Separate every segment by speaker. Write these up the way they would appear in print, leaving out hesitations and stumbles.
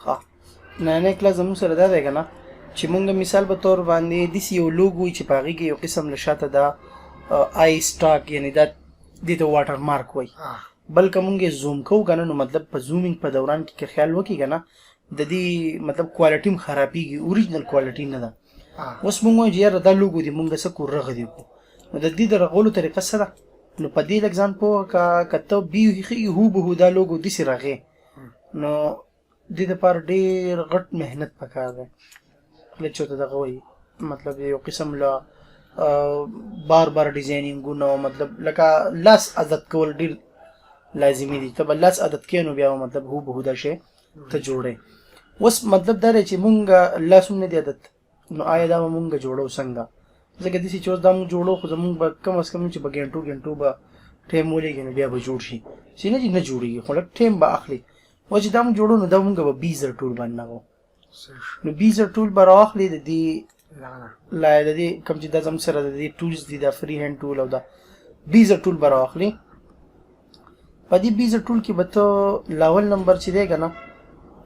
Speaker 1: ښه، نننی کلاس زموږ سره دا دی که نه چې مونږ مثال په تور باندې داسې یو لوګو وي چې په هغې کې یو قسم له شاته دا آی سټاک، یعنی دا دې ته واټر مارک وایي. بل که مونږ یې زوم کوو که نه، نو مطلب په زومینګ په دوران کې که خیال وکړي که نه، د دې مطلب کوالټي هم خرابېږي، اوریجنل کوالټي نه ده. اوس مونږ وایو چې یاره دا لوګو دي مونږ څه کړو، رغ دي کړو. نو د دې د رغولو طریقه څه ده؟ نو په دې لږ ځان پوه که که ته بیخي هوبهو دا لوګو داسې رغې، نو دې دپاره ډېر غټ محنت پکار دی. لږ چې ورته دغه وایي، مطلب یو قسم له بار بار ډیزاینینګونه، مطلب لکه لاس عادت کول ډېر لازمي دي. ته به لاس عادت کې، نو بیا مطلب هو به دا شی ته جوړې. اوس مطلب دا دی چې مونږ لاس هم نه دی عادت، نو آیا دا به مونږ جوړو څنګه؟ ځکه داسې چې اوس دا مونږ جوړو، خو زمونږ به کم از کم چې به ګنټو ګنټو به ټایم ولګي، نو بیا به جوړ شي. چې نه چې نه جوړېږي، خو لږ ټایم به اخلي. اوس چې دا مونږ جوړو، نو دا مونږ به بیزر ټول باندې نغو، نو بیزر ټول به راواخلي. د دې لا د دې کوم چې دا زموږ سره د دې ټولز دي، دا فری هند ټول او دا بیزر ټول به راواخلي. په دې بیزر ټول کې به ته لاول نمبر چې دی که نه،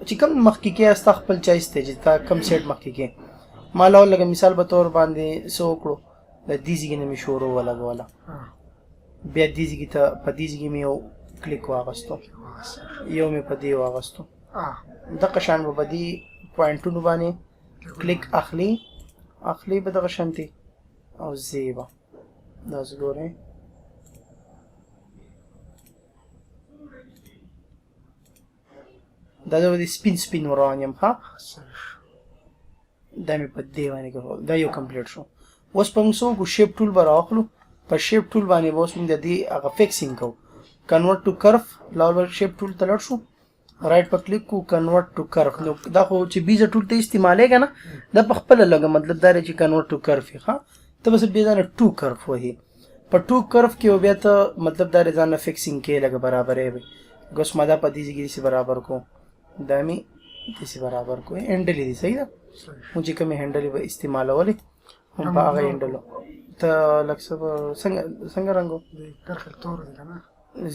Speaker 1: چې کوم مخکې کې ستا خپل چویس دی چې تا کوم سیټ مخکې کې. ما لاول لکه مثال په تور باندې څه وکړو، د دې ځای نه مې شروع ولګوله، بیا دې ځای ته په دې ځای مې یو کلیک واغستو، یو مې په دې واغستو. دغه شان به په دې پوینټونو باندې کلیک اخلي اخلي به دغه شانتي او زیبا. دا اوس ګورئ، دا زه سپین سپین روان یم. ښه، دا مې په دې باندې کړو، دا یو کمپلیټ شو. اوس په موږ څه وکړو؟ شیپ ټول به راواخلو. په شیپ ټول باندې به اوس موږ د دې هغه فکسینګ کوو، کنورټ ټو کرف. لاول به شیپ ټول ته لاړ شو، رایټ په کلیک کو، کنورټ ټو کرف. نو دا خو چې بیزه ټول ته استعمالېږي نه، دا په خپله لږه مطلب دا دی چې کنورټ ټو کرف. ښه، ته بس بیا ځانه ټو کرف وهې. په ټو کرف کې بیا ته مطلب دا دی ځان نه فکسینګ کې لږه برابرې وي. اوس ما دا په دې ځای کې داسې برابر کو، دا مې داسې برابر کو. هینډلې دي، صحیح ده؟ مونږ چې کومې هینډلې به استعمالولې، هم په هغه هینډلو ته لږ څه څنګه څنګه رنګو
Speaker 2: کرښه تور دی که نه؟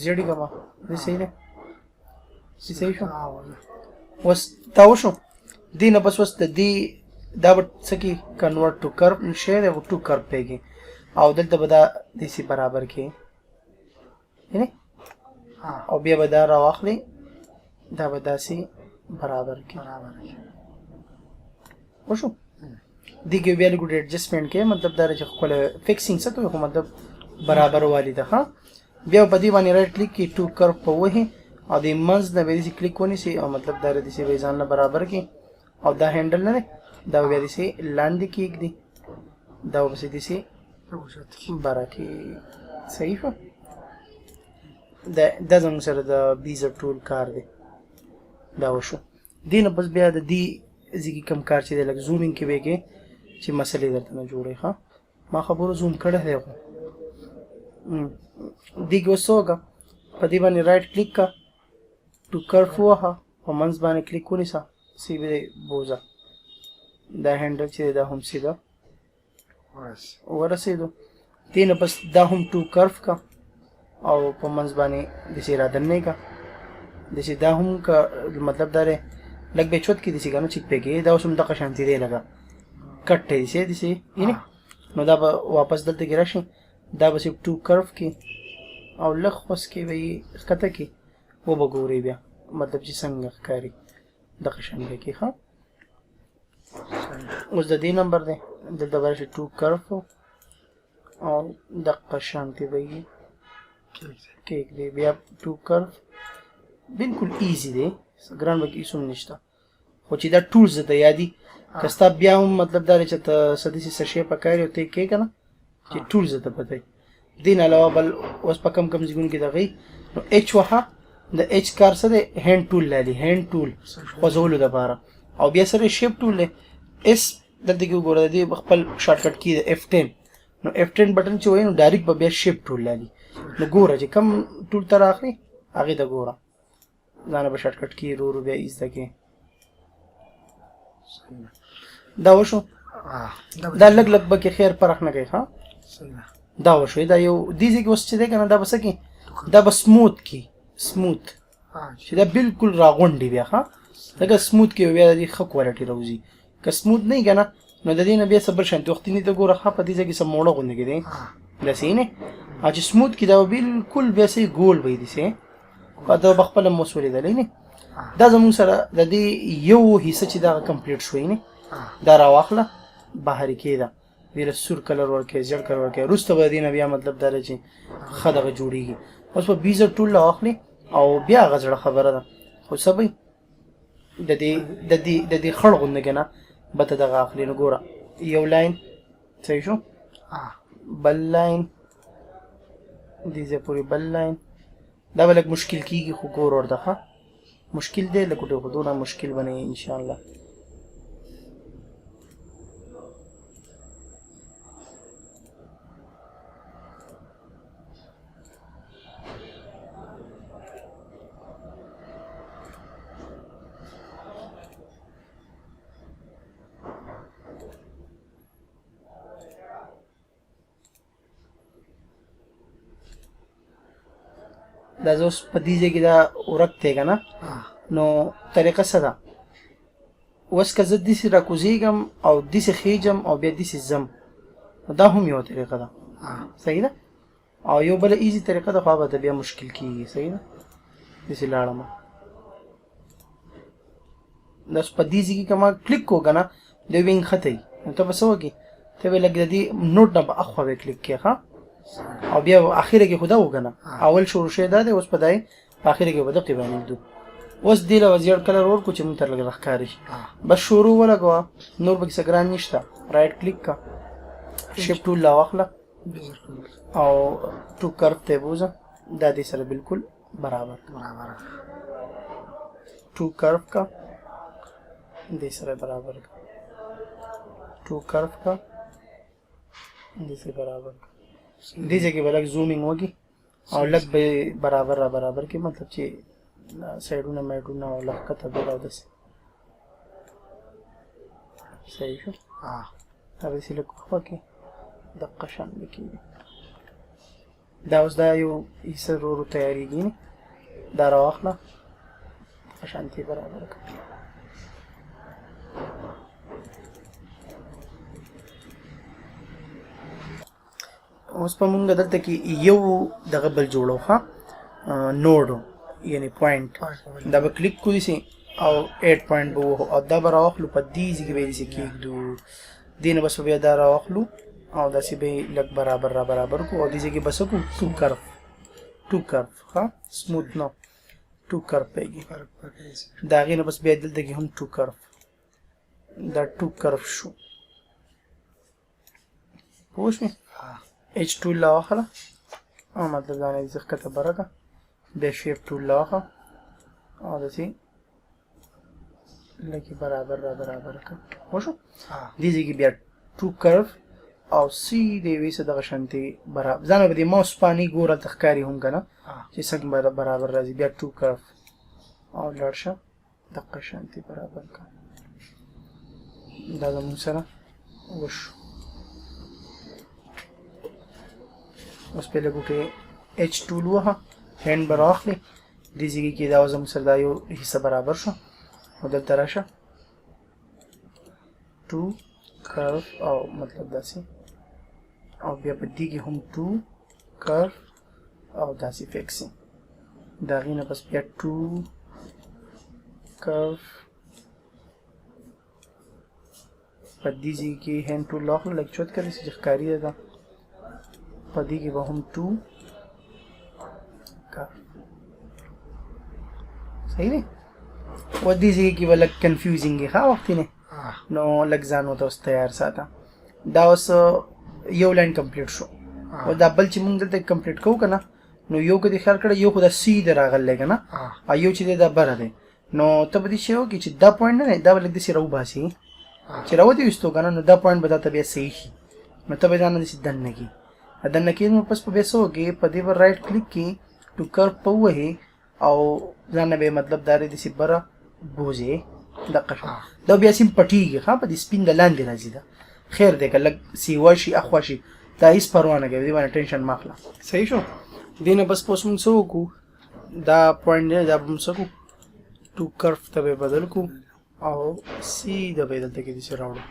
Speaker 1: زیړی که ما دې صحیح دی؟ دې صحیح شو. اوس دا وشو، دې نه بس اوس د دې دا به څه کې کنورټ ټو کرف شی دی، خو ټو کرف پیږي، او دلته به دا داسې برابر کې، یعنی او بیا به دا راواخلي، دا به داسې برابر کې وشو. دې کې بیا لږ اډجسټمنټ کې، مطلب دا چې ښکلی فکسینګ څه ته، خو مطلب برابر والی ده. ښه، بیا په دې باندې رایټ کلیک کې ټو کرف په وهي، او د منځ نه به داسې کلیک ونیسي، او مطلب دا داسې به ځان نه برابر کړي. او دا هینډل نه دی، دا بیا داسې لاندې کېږدي، دا به پسې داسې بره کې. صحیح شو. دا زموږ سره د بیزر ټول کار دی، دا وشو. دې نه پس بیا د دې ځای کې کوم کار چې دی، لږ زومینګ کې به کې چې مسلې درته نه جوړې. ښه، ما خبرو زوم کړی دی، خو دې کې اوس څه وکړه؟ په دې باندې رایټ کلیک که، ټو کرف ووهه، په منځ باندې کلیک ونیسه، سی به بوځه. دا هینډل چې دا هم سیده ورسېدو. دې نه پس دا هم ټو کرف که، او په منځ باندې داسې رادننه که، داسې دا هم که مطلب دا دی لږ به چوت کې داسې که نه چې پې کې دا اوس هم دغه شانتې دی، لږه کټ دی داسې داسې، یعنې نو دا به واپس دلته کې راشي، دا به صرف ټو کرف کې او لږ خوس کې به یې ښکته کې وبه ګورئ بیا مطلب چې څنګه ښکاري، دغه شان به کې. ښه، اوس د دې نمبر دی، دلته به راشي ټو کرف او دقه شانتې به یې کېږدي، بیا ټو کرف. بالکل ایزي دی، ګران به کې هېڅ هم نشته، خو چې دا ټولز درته یادي که ستا بیا هم مطلب دا دی چې ته څه داسې څه شی پکار یې او ته یې کې که نه، چې ټولز درته پته وي. دې نه علاوه بل اوس په کم کم ځایونو کې دغه نو اچ وهه. د اچ کار څه دی؟ هند ټول لري، هند ټول خوځولو دپاره، او بیا سره شیپ ټول دی. اس دلته کې وګوره، د دې خپل شارټ کټ کی دی اف 10. نو اف 10 بټن چې وایي، نو ډایرکټ به بیا شیپ ټول لري. نو ګوره چې کم ټول ته راخلي هغې ته ګوره، ځانه به شارټ کټ کی رو رو بیا ایزده کې. دا وشو، دا لږ لږ به کې خیر پرخ نه کوي. ښه، دا وشو. دا یو دې ځای کې اوس چې دی که نه، دا به څه کړي؟ دا به سموت کړي، سموت چې دا بالکل راغونډي بیا. ښه، ځکه سموت کې بیا د دې ښه کوالټي راوځي. که سموت نه که نه نو د دې نه بیا څه بل شانتي وختي نه ته ګوره، ښه په دې ځای کې څه موړه غوندې کې دی داسې نه، او چې سموت کې دا بالکل بیا څه ګول به دي څه دا به خپله مو سولېدلی نه. دا زموږ سره د دې یو حصه چې دا کمپلیټ شوی نه، دا راواخله بهر کېده، دې له سور کلر ورکړي، زیړ کلر ورکړي، وروسته به دې نه بیا مطلب دا دی چې ښه دغه جوړېږي. اوس به بیزر ټول راواخلي او بیا هغه زړه خبره ده، خو څه به د دې د دې د دې خړ غوندې که نه به ته دغه اخلي. نو ګوره یو لاین صحیح شو، بل لاین دې ځای پورې بل لاین، دا به لږ مشکل کېږي خو ګور ورته ښه مشکل دی لږ ډېر، خو دومره مشکل به نه وي انشاءالله. دا زه اوس په دې ځای کې دا ورک دی که نه، نو طریقه څه ده؟ اوس که زه داسې راکوزېږم او داسې خېجم او بیا داسې ځم، دا هم یوه طریقه ده، صحیح ده. او یو بله ایزي طریقه ده، خو هغه ته بیا مشکل کېږي، صحیح ده. داسې لاړم، دا اوس په دې ځای کې که ما کلیک کړو که نه، دی وینګ ښکته وي، نو ته به څه وکړې؟ ته به لږ د دې نوټ نه به اخوا به کلیک کړې ښه، او بیا اخره کې خو دا وکړه، اول شروع شوی دا دی، اوس په دای په اخره کې به دقې باندې ږدو. اوس دې له زیړ کلر ورکړو چې موږ ته لږ راښکاري شي. بس شروع ولګوه، نور پکې څه ګران نشته. رایټ کلیک کړه، شیپ ټول لا واخله او ټو کرف ته بوزه، دا دې سره بالکل برابر
Speaker 2: برابر.
Speaker 1: ټو کرف کا دې سره برابر کا، ټو کرف کا دې سره برابر کا. دې ځای کې به لږ زومینګ وکړي او لږ به برابر را برابر کړي، مطلب چې سایډونه مایډونه او لږ ښکته بیا او داسې صحیح شو. دا به داسې لږ خوا کې دقه شان به کېږي. دا اوس دا یو حصه ورو ورو تیارېږي، دا راواخله دقه شانتې برابر کړه. اوس په مونږ دلته کې یو دغه بل جوړو ښه نوډ یعنی پوینټ، دا به کلیک کولی سي او 8 پوینټ به ووهو او دا به راواخلو په دې ځای کې به یې داسې کېږدو، دې نه بس به بیا دا راواخلو او داسې به یې لږ برابر را برابر کړو او دې ځای کې به څه کړو؟ ټو کرف، ټو کرف ښه سموت نه ټو کرف پېږي. د هغې نه بس بیا دلته کې هم ټو کرف، دا ټو کرف شو، پوه شوې؟ ایچ ټول لا واخله او مطلب دا نه داسې ښکته بره کړه، بیا شیپ ټول لا واخله او داسې لږ برابر را برابر کړه. پوه شو؟ دې ځای کې بیا ټو کرف او سی د یوې څه دغه شانتې برابر، ځانه به دې ماوس پانې ګوره هلته ښکاري هم که نه چې څنګه برابر راځي. بیا ټو کرف او لاړ شه دقه شانتې برابر کړه. دا زموږ سره وشو. اوس په لږو کې ایچ ټول ووهه، هینډ به راواخلې، دې ځای کې دا زموږ سره دا یو حصه برابر شو. او دلته راشه ټو کرف او مطلب داسې، او بیا په دې کې هم ټو کرف او داسې فکس. د هغې نه پس بیا ټو کرف په دې ځای کې هینډ ټول راواخله، لږ چوت کړه چې ښکاري ده. په دې کې به هم ټو کرف، صحیح دی. و دې ځای کې به لږ کنفیوزینګ وي ښه وختي نه، نو لږ ځان ورته اوس تیار ساته. دا اوس یو لاین کمپلیټ شو. او دا بل چې مونږ دلته کمپلیټ کوو که نه، نو یو که دې خیال کړی یو خو دا سیده راغلی که نه، او یو چې دی دا بره دی، نو ته به دې شی وکړې چې دا پوینټ نه دی، دا به لږ داسې راوباسي چې راودې ویستو که نه، نو دا پوینټ به دا ته بیا صحیح شي، نو ته به ځان داسې دننه کړې. دننه کېږي نو پس په بیا څه وکړې، په دې به رایټ کلیک کړې، ټو کرف په ووهې او ځان نه به یې مطلب دا دی داسې بره بوځې دقه شو. دا بیا سیم پټېږي ښه، په دې سپین د لاندې راځي. دا خیر دی که لږ سیوا شي اخوا شي، دا هېڅ پروا نه کوي، دې باندې ټینشن مه اخله. صحیح شو. دې نه بس اوس موږ څه وکړو، دا پوینټ دی، دا به موږ څه کړو، ټو کرف ته به بدل کو او سیده به دلته کې داسې راوړو.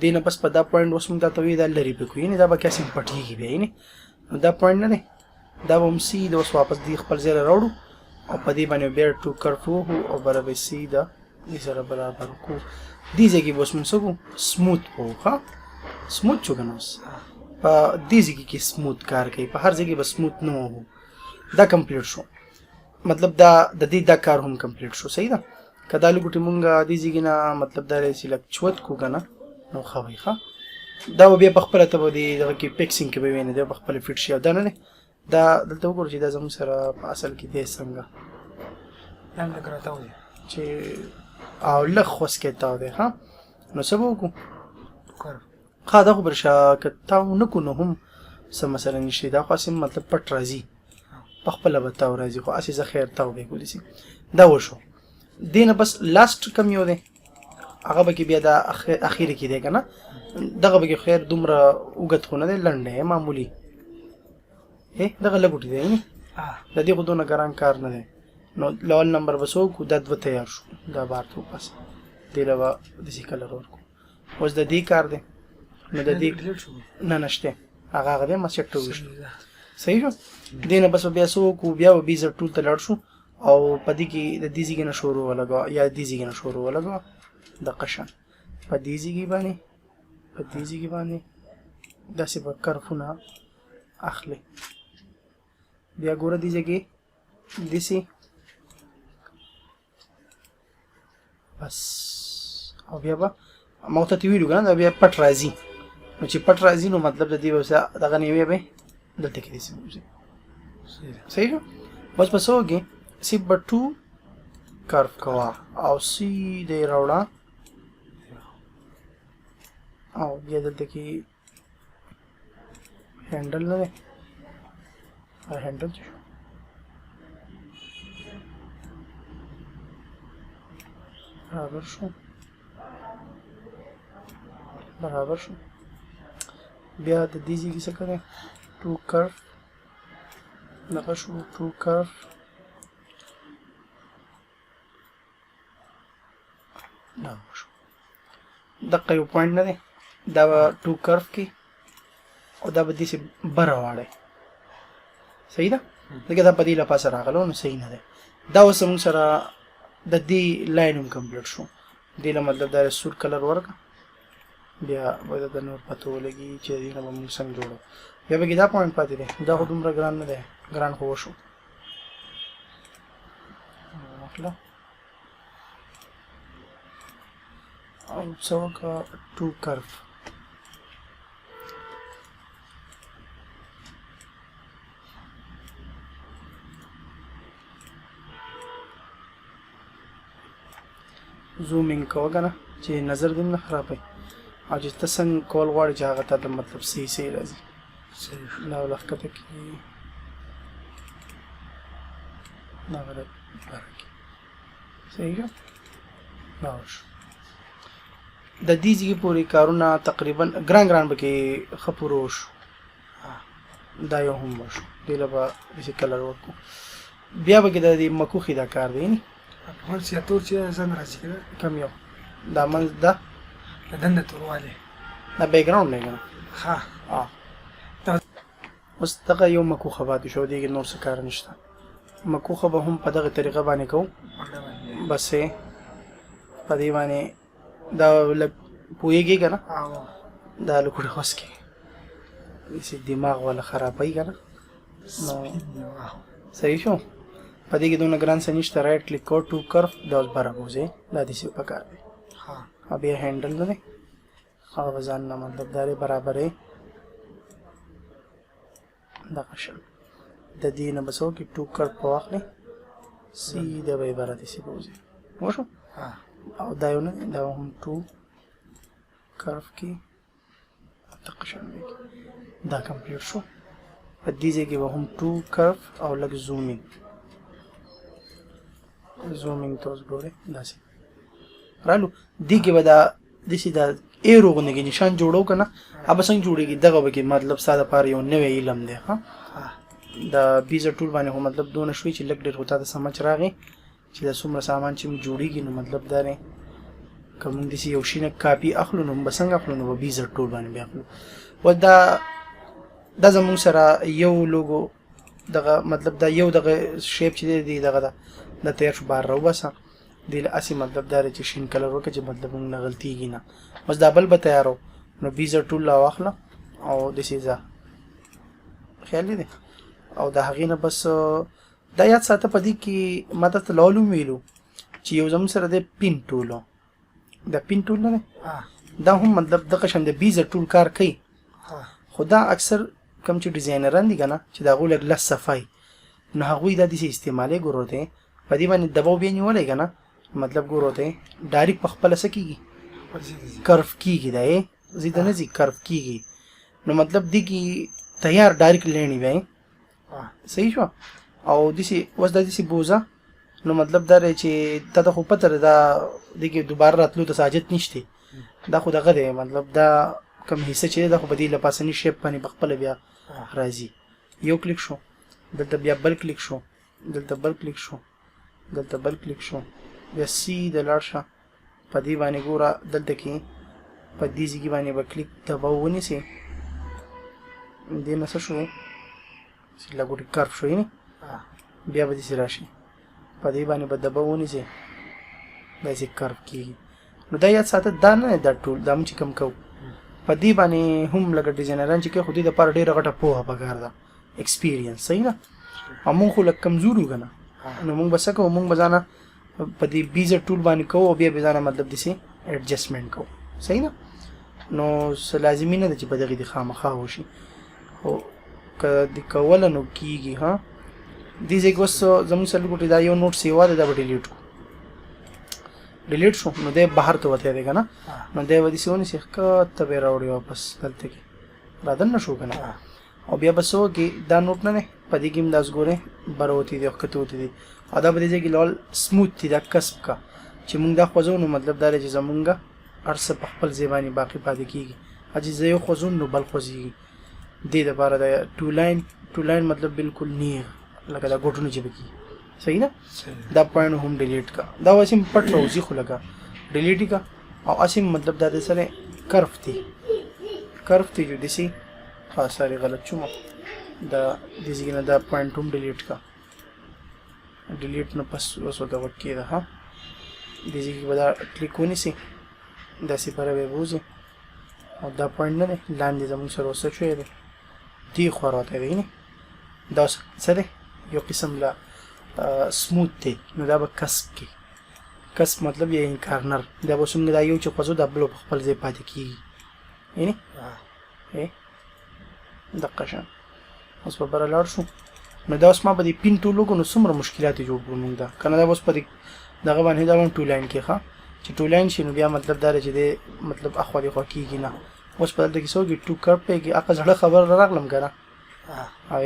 Speaker 1: دې نه پس په دا پوینټ اوس موږ تاته وایي دا لرې به کړو، یعنې دا به کې هسې پټېږي بیا، یعنې نو دا پوینټ نه دی، دا به هم سیده اوس واپس دې خپل ځای له راوړو او په دې باندې بیا ټو کرف ووهو او بره به سیده دې سره برابر کړو. دې ځای کې به اوس موږ څه کوو؟ سموت به وکړو. ښه سموت شو که نه؟ اوس په دې ځای کې سموت کار کوي، په هر ځای کې به سموت نه وهو. دا کمپلیټ شو، مطلب دا د دې دا کار هم کمپلیټ شو. صحیح ده؟ که دا لګوټې مونږ دې ځای کې نه مطلب دا دی چې لږ چوت کړو که نه نو ښه وي. ښه دا به بیا په خپله ته به دې دغه کې فکسینګ کې به وینې، دی به خپله فټ شي. او دا نه دی، دا دلته وګوره چې دا زموږ سره په اصل کې دی څنګه
Speaker 2: دا لږ راتاو دی
Speaker 1: چې او لږ خوسکی تاو دی. ښه نو څه به وکړو؟ ښه دا خو برشه که تاو نه کړو نو هم څه مسله نشته، دا خو هسې مطلب پټ راځي په خپله به تاو راځي، خو هسې زه خیر تاو به یې کولی شي. دا وشو. دې نه بس لاست کم یو دی، هغه به کې بیا دا اخیري کې دی که نه، دغه به کې خیر دومره اوږد خو نه دی، لنډ دی معمولي. دغه لږ غوټې دی، د دې خو دونه ګران کار نه دی. نو لول نمبر به څه وکړو؟ دا دوه تیار شو، دا بار ته وباسه، دې له به داسې کلر ورکړو. اوس د دې کار دی، نو د دې نه نشته، هغه هغه دی ما سیټ وویشت. صحیح شو. دې نه بس بیا څه وکړو؟ بیا به بیزر ټول ته لاړ شو او په دې کې د دې ځای نه شروع ولګوه یا دې ځای نه شروع ولګوه، دقه شان په دې ځای باندې، په دې ځای باندې داسې به کرفونه اخلي. بیا ګوره دې ځای کې داسې بس، او بیا به ما ته ویلو که نه دا بیا پټ راځي، نو چې پټ راځي نو مطلب د دې به دغه نیوې به دلته کې داسې ووځي. صحیح شو. بس په څه وکړي؟ صرف به ټو کرف کوه او سیده یې راوړه او بیا دلته کې هینډل نه دی، هینډل څه شو؟ برابر شو، برابر شو. بیا د دې ځای کې څه کوي؟ ټو کرف دغه شو، ټو کرف دا شو، دقه یو پوینټ نه دی، دا به ټو کرف کې او دا به داسې بره واړی. صحیح ده؟ ځکه دا په دې له پاسه راغلو نو صحیح نه دی. دا اوس زموږ سره د دې لاین هم کمپلیټ شو. دې له مطلب دا سور کلر ورکړه، بیا به د نور پته ولګي چې دې نه به موږ څنګه جوړو. بیا به کې دا پوینټ پاتې دی، دا خو دومره ګران نه دی، ګران خو وشو. واخله او څه وکړه؟ ټو کرف زومینګ کوه که نه چې نظر دې نه خرابوي، او چې ته څنګه کول غواړې چې هغه تا ته مطلب صحیح صحیح راځي. دا به ښکته کړي، دا به بره کړي. صحیح شو. دا وشو. د دې ځای پورې کارونه تقریبا ګران ګران به کې ښه پوره وشو. دا یو هم وشو، دې له به داسې کلر ورکړو. بیا به کې د دې مکوخې دا کار دی،
Speaker 2: منځ یا تور چې ځان راځي که نه؟
Speaker 1: کوم یو؟ دا منځ دا
Speaker 2: د دننه توروالی،
Speaker 1: دا بیکګراونډ دی که نه؟
Speaker 2: ښه.
Speaker 1: اوس دغه یو مکوخه پاتې شو، دې کې نور څه کار نشته. مکوخه به هم په دغه طریقه باندې کوو، بس په دې باندې دا لږ پوهېږې که نه؟ دا لکوټه اوس کې داسې دماغ والا خرابوي که نه؟ نو صحیح شو. په دې کې دونه ګران څه نشته. رایټ کلیک کوه، ټو کرف، دا اوس بره بوځي، دا داسې پکار دی. او بیا هینډل نه دی، هغه به ځان نه مطلب دا دی برابرې دغه شان. د دې نه به څه وکړي؟ ټو کرف به واخلې، سیده به یې بره داسې بوځي. وشو. او دا یو نه دی، دا هم ټو کرف کې دغه شان دی. دا کمپلیټ شو. په دې ځای کې به هم ټو کرف او لږ زومینګ، زومینګ ته اوس ګورئ داسې رالو. دې کې به دا داسې دا ایرو غوندې کې نشان جوړو که نه، هغه به څنګه جوړېږي؟ دغه به کې مطلب ستا دپاره یو نوی علم دی. ښه د بیزر ټول باندې خو مطلب دونه شوي چې لږ ډېر خو تا ته سمج راغی چې دا څومره سامان چې موږ جوړیږي نو مطلب دا دی که موږ داسې یو شي نه کاپي اخلو نو موږ به څنګه اخلو، نو به بیزر ټول باندې بیا اخلو. اوس دا زموږ سره یو لوګو دغه مطلب دا یو دغه شیپ چې دی دغه ده، دا تیار شو، بهر راوباسه. دې له هسې مطلب دا دی چې شین کلر وکړه چې مطلب موږ نه غلطیږي نه. اوس دا بل به تیارو، نو بیزر ټول را واخله او داسې ځه، خیال دې دی. او د هغې نه بس دا یاد ساته په دې کې ما درته لول هم ویلو چې یو زموږ سره دی پین ټول، دا پین ټول نه دی، دا هم مطلب دغه شان د بیزر ټول کار کوي، خو دا اکثر کوم چې ډیزاینران دي که نه چې د هغو لږ لس صفای نو هغوی دا داسې استعمالوي. ګورو ته په دې باندې دباو بیا نیولی که نه، مطلب ګورو ته ډایرکټ په خپله څه کېږي، کرف کېږي، دا یې ځي د نه ځي کرف کېږي، نو مطلب دې کې تیار ډایرکټ لینې بیا صحیح شو. او داسې اوس دا داسې بوزه، نو مطلب دا دی چې تا ته خو پته ده دا دې کې دوباره راتلو ته حاجت نشته، دا خو دغه دی مطلب دا کوم حصه چې ده دا خو په دې له پاسني شیپ باندې په خپله بیا راځي. یو کلیک شو، دلته بیا بل کلیک شو، دلته بل کلیک شو، دلته بل کلیک شو، بیا سیده لاړ شه په دې باندې ګوره دلته کې په دې ځای باندې به کلیک دباو ونیسې، دې نه څه شو چې لګوټې کرف شو، یعنې بیا به داسې راشي په دې باندې به دباو ونیسې داسې کرف کېږي. نو دا یاد ساته، دا نه دا ټول دا موږ چې کوم کوو په دې باندې هم لکه ډیزاینران چې کوي، خو دې دپاره ډېره غټه پوهه پکار ده، اکسپیرینس، صحیح ده. او موږ خو لږ کمزور یو که نه، نو موږ به څه کوو، موږ به ځانه په دې بیزر ټول باندې کوو او بیا به ځانه مطلب داسې اډجسټمنټ کوو، صحیح ده. نو څه لازمي نه ده چې په دغې دې خامخا وشي، خو که دې کوله نو کېږي. ها دې ځای کې اوس زموږ سره لږ دا یو نوټ سیوا ده، دا به ډیلیټ کړو. ډیلیټ شو نو دی بهر ته وتی دی که نه، نو دی به داسې ونیسي ښکته به یې راوړي واپس دلته کې را دننه شو که نه. او بیا به څه وکړي، دا نوټ نه دی په دې کې هم داسې ګورې بره وتی دی او ښکته وتی دی، او دا په دې ځای کې لول سموت دی، دا کسب کا چې موږ دا خوځو نو مطلب دا دی چې زمونږ هر څه په خپل ځای باندې باقي پاتې کېږي. چې زه یو خوځوم نو بل خوځېږي. دې دپاره د ټو لاین، ټو لاین مطلب بالکل نیغ لکه دا ګوټونه چې پکې، صحیح ده. دا پوینټ هم ډیلیټ کا، دا اوس هم پټ راوځي خو لکه ډیلیټ کا، او هسې مطلب دا د سره کرف دی، کرف دی چې داسې. ها ساري غلط شوم، دا دې ځای نه دا پوینټ هم ډیلیټ کا، ډیلیټ نو پس اوس ورته غوږ کېده. ها دې ځای کې به دا کلیک ونیسي داسې بره به یې بوځي، او دا پوینټ نه دی لاندې زموږ سره اوس څه شوی دی، دې خوا راته دی، یعنې دا اوس څه دی یو قسم له سموت دی، نو دا به کسب کې، کسب مطلب یعنې کارنر، دا به اوس موږ دا یو چې خوځو دا بل په خپل ځای پاتې کېږي، یعنې دقه شان. اوس به بره لاړ شو، نو دا اوس ما به دې پین ټول وکړو، نو څومره مشکلات یې جوړ کړو موږ دا که نه، دا به اوس په دې دغه باندې دا هم ټو لاین کې ښه چې ټو لاین شي نو بیا مطلب دا دی چې دی مطلب اخوا دې خوا کېږي نه. اوس په دلته کې څه وکړي ټو کرب پې کې هغه زړه خبره راغلم که نه، او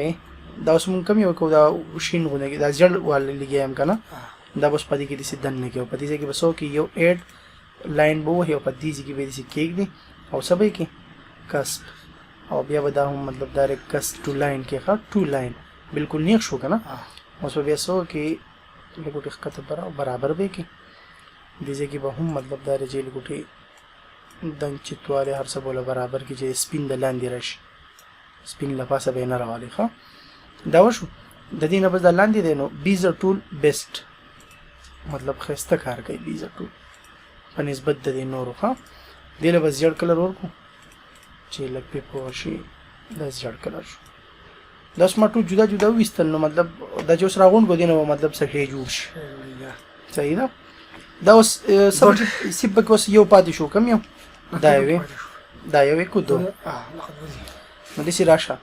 Speaker 1: دا اوس مونږ کوم یو کوو، دا شین غوندې کې دا زیړ والی لګیا یم که نه، دا به اوس په دې کې داسې دننه کړي، او په دې ځای کې به څه وکړي یو ایډ لاین به ووهي او په دې ځای کې به یې داسې کېږدي او څه به یې کړي کسب، او بیا به دا هم مطلب دا دی کس ټو لاین کې ښه ټو لاین بالکل نیغ شو که نه. اوس به بیا څه وکړي لګوټې ښکته برابر به یې کړي، دې ځای کې به هم مطلب دا دی چې لګوټې دنګ چتوالی هر څه به له برابر کړي چې سپین د لاندې راشي، سپین له پاسه به یې نه راولي. ښه دا وشو، د دې نه بس دا لاندې دی، نو بیزر ټول بیسټ مطلب ښایسته کار کوي بیزر ټول په نسبت د دې نورو. ښه دې له به زیړ کلر ورکړو چې لږ پرې پوه شي، دا زیړ کلر شو. دا اوس ما ټول جدا جدا وویستل، نو مطلب دا چې اوس راغونډ کړو دې نه به مطلب څه شی جوړ شي، صحیح ده. دا اوس سیب پکې اوس یو پاتې شو، کوم یو؟ دا یوې، دا یوې کو دو، نو داسې راشه